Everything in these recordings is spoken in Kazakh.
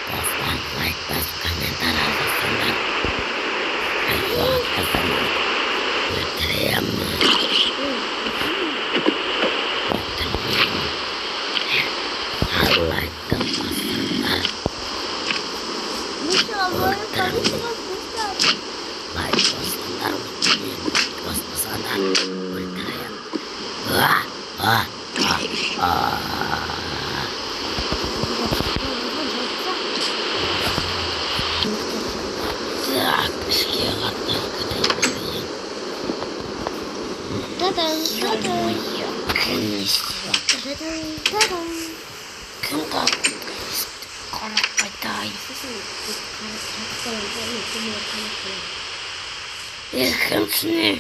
Достар, лайк басып, комментарий жазсаңдар. Ай, өлтіремін. Лайкты бассаңдар. Лайк бассаңдар, өлтіремін. Баспасаңдар, өлтіремін. А, а, а, а. Так, ішке қатты кетейін. Ё-моё, кім не істеп жатыр? Кім қатты қарап қайтайын? Е, кімсің не?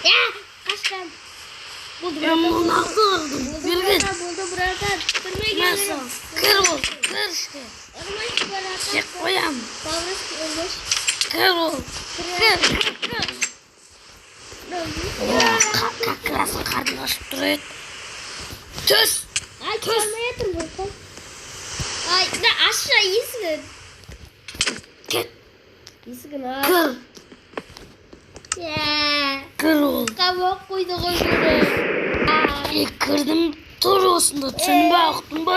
Я қаштым. Болды, Мен братан. мұны қырдым. Болды, Берген. братан, болды, братан. Түрмеге Мен кірем. саған кір бол, кір ішке. Ұрмайшы, братан. Жеп қоямын. Бауырсақ ұрмашы. Кір бол. Кір, кір, кір. О, как раз қарным ашып тұр еді. Түс. Ай, Түс. алмай жатырмын, братан. Ай, да ашшы есігін. Кет. Есігін аш. Кір. Иә. Кір ол. Қамап қойды ғой мені. Е, кірдім. Тұр осында. Түсіндің ба, ұқтың ба?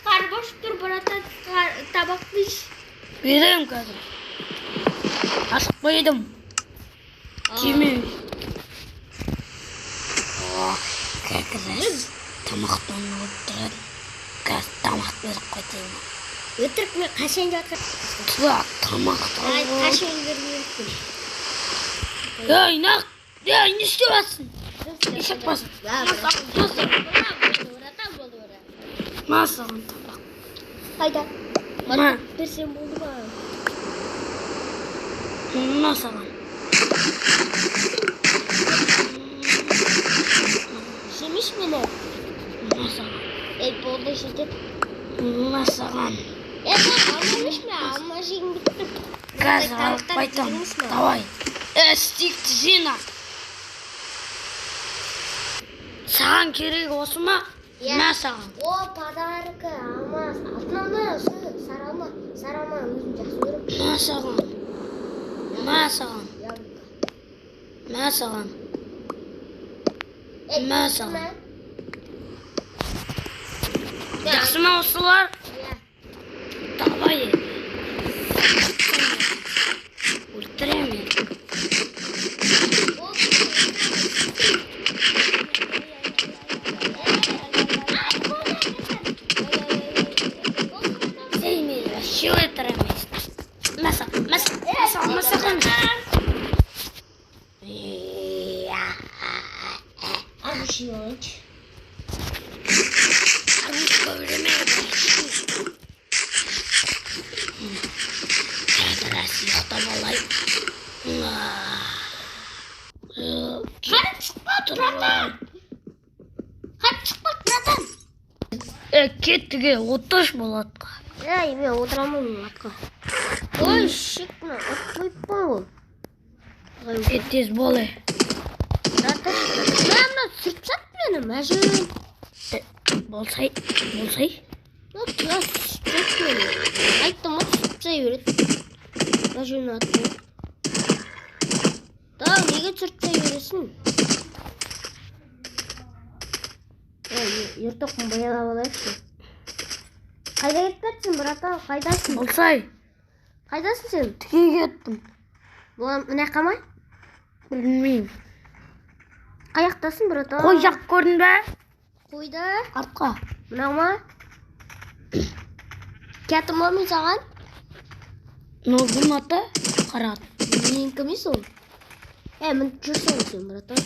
Қарным ашып тұр, братан. Тамақ іш. Беремін қазір. Ашып қойдым. Тиме. О, как раз тамақтанып отырады. Қазір тамақ беріп қайтайын. Өтірік мен қашан жатқан. Так, Ай, тамақтанып. қашан бермеймін. Ей, нақ! Ей, не істеп жатсың? Есек бас. Братан, братан, болды, братан. Ма саған тамақ. Қайда? Ма, Берсем болды ма? ма саған. Жемеш мені. Ма саған. Ей, болды, жетеді. Ма саған. Ей, болды, алма жемеш ме? Алма жегім келіп тұр. Қазір алып қайтамын. Давай. Е, стикті жина. Саған керек осы ма? Иә. Мә саған. О, подарка, алма. Алтын алма, сары алма. Сары алма өзім жақсы көремін. Мә саған. Мә саған. Яблоко. Мә саған. Ей, Мә саған. Жақсы ма осылар? Иә. Давай. Өлтіремін. Сен мені вообще өлтіремін. Мә саған, мә саған, мә саған, мә саған. Иә. Арбуз жеп алайыншы. Арбуз көбірек. Как раз ұйықтап алайын. Қарып шықпады, братан. Қарып шықпады, братан. Е, кеттік, е, отыршы бұл атқа. Ей, мен отыра алмаймын атқа. Ой, шек, мына ат қойыппын ғой. Е, тез бол, е. Братан, мә, мына түсіріп тастады мені, мәжін. Е, болсай, болсай. Мына тұра түсіріп тастады мені. Айттым ғой, түсіріп тастай береді. Мәжін атты. Да, неге түсіріп тастай бересің? Ей, ертоқым боялап алайықшы. Қайда кетіп жатсың, братан? Қайдасың? Болсай, Қайдасың сен? тіке кеттім. Бұған мына жаққа ма? Білмеймін. Қай жақтасың, братан? Қой жақ көрдің бе? Қойда. Артқа. Мынау ма? Келатырмын ба мен саған? Ну, бұның аты қара ат. Менікі емес ол. Е, мініп жүрсің ғой сен, братан.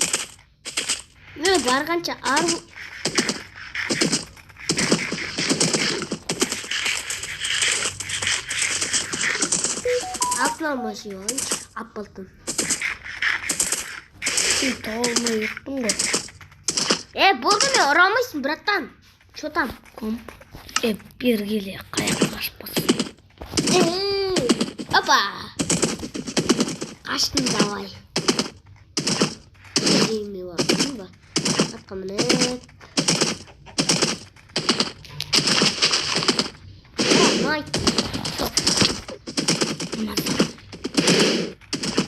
Мен барғанша арбу... Алтын алма жеп алайыншы. Ап алтын. Сен таба алмай ұқтың ғой. Е, болды, мен ұра алмайсың, братан. Чё там? Комп. Е, бері келе, қаяққа қашып басың. Эй, опа! Қаштым, давай. Неме бар, ба? Атқа мініп. Ұнайды.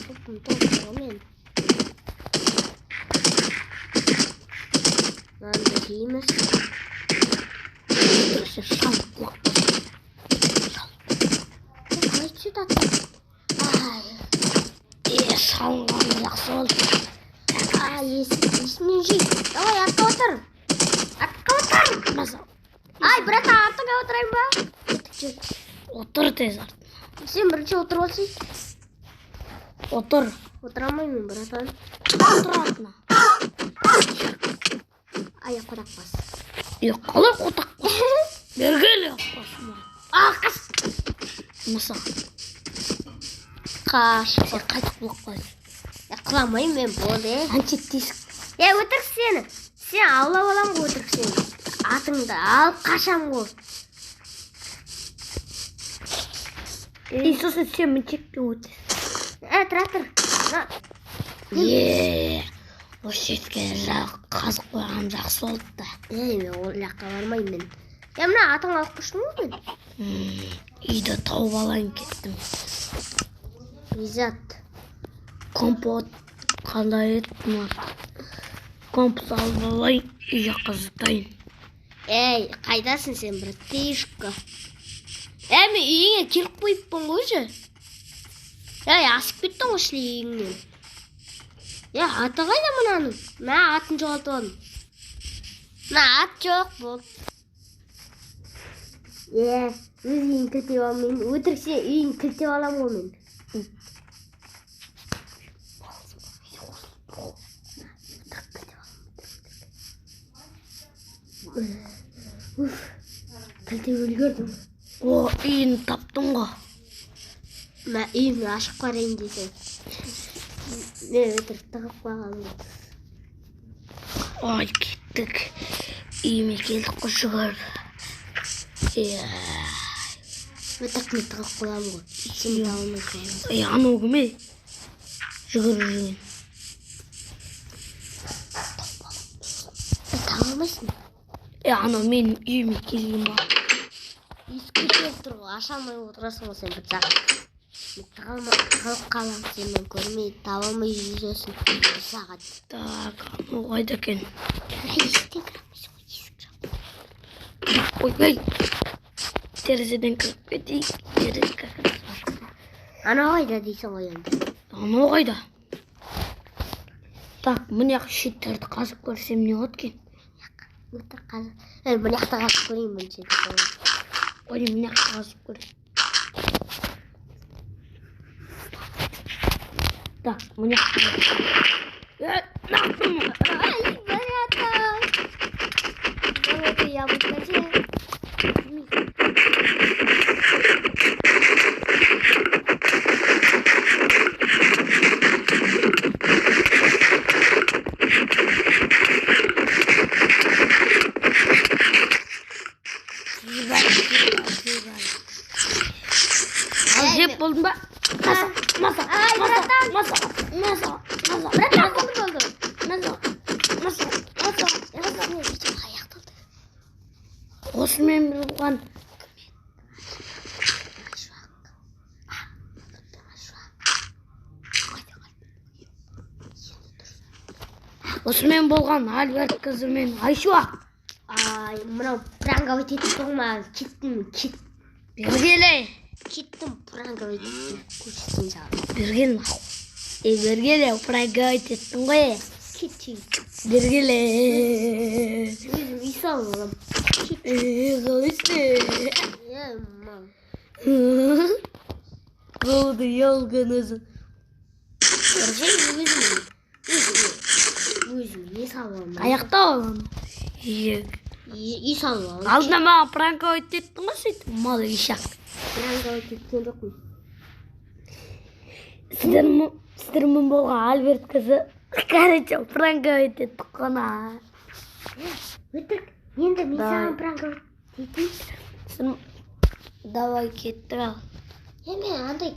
Топтым, топтым мен. Мынаны жейміз. Отырса шалып құлап. Қалай түседі аттан? Ай, Е, шалынғаны жақсы болды. ай, есімнен жей. Давай, атқа отыр. Атқа отыр. Маса, Ай, братан, артыңа отырайын ба? Кеттік, жүр. отыр тез артына. Сен бірінші отырып алсай. Отыр. Отыра алмаймын, братан. Отыр артына. Ай, қотақ бас. Е, қалай қотақ бас? Бергеле басыма. А, қаш. Маса, Қаш. сен қайтып құлап қаласың. Е, құламаймын мен, болды. Е. Анша тесік. Е, өтірік сені. Сен аулап аламын ғой өтірік сені. Атыңды алып қашамын ғой. И сосын сен міншекпен өтесің. Е, тұра тұр. На, Е, осы жерге қазып қойған жақсы болды да. Ей, мен ол жаққа бармаймын мен. Е, мына атыңды алып қаштым ғой мен. Үйді тауып алайын кеттім. Изат. Компот қалай еді мына? Компот алып алайын, үй жаққа зытайын. Ей, қайдасың сен, братишка? Е, мен үйіңе келіп қойыппын ғой уже. Ей, асып кеттің ғой шли үйіңнен. Е, аты қайда мынаның? Мә, атын жоғалтып алдым. Мына ат жоқ болды. Е, өз үйін кілтеп алмаймын. Өтірік сен үйін кілтеп аламын ғой мен. Уф, кілтеп үлгердім. О, үйін таптың ғой. Мә, үйімді ашып қарайын десең. Мен өтірік тығып қойғанмын. Ай, кеттік. Үйіме келдік қой жүгіріп. Е, Өтірік мен тығып қоямын ғой. Сен таба алмайсың. е, анау кім е? Жүгіріп жүрген. Таба алмайсың. Е, анау менің үйіме келген ба? Есік келіп тұр ғой, аша алмай отырасың ғой сен бір сағат. Мен тығылып қаламын, сен мені көрмей, таба алмай жүресің бір сағат. Так, анау қайда екен? Есіктен кіре алмайсың ғой, есік жабық. Ойбай! Терезеден кіріп кетейік. Терезе как раз ашық. Анау қайда дейсің ғой енді. Анау қайда? Так, мына жақ шеттерді қазып көрсем не болады екен? Өтірік қазір. Ей, мына жақта қазып көрейін бірінші. Ой, мына жақта қазып көрейін. Так, мына жақта. Е, нақтым. Ай, братан! Золотое яблоко же. Жібер, жібер, жібер. Ал жеп болдың ба? Маса, маса, Ай, маса, братан! маса, маса, маса, Братан, болды, болды. маса, маса, маса, маса. Видео аяқталды. Осымен болған Айшуақ. Айшуақ. Қайда, қайда? Енді дұрыс. Осымен болған Альберт қызы мен Айшуақ. Ай, мынау пранковать етіп тұр маған. Кеттім, кет, Бергеле. кеттім, пранковать еттім. Көрсетейін саған. Бергел нахуй. Е, бергеле, пранковать еттің ғой. Кетші. Бергеле. Өзім үй салып аламын. Кет. Е, қалайсың? Е, мам. Болды, ялған өзі. Көрсең өзім. Өзім. Өзім не салып аламын. Аяқта аламын. Е, Үй салып аламын. алдына маған пранковать еттің ғой сөйтіп, мал ишак. Пранковать еткен жоқпын. Сіздермен болған Альберт қызы. Короче, пранковать еттік қана. Өтірік. Енді мен Давай. саған пранковать етейін. Давай кеттік ал. Е, мен андай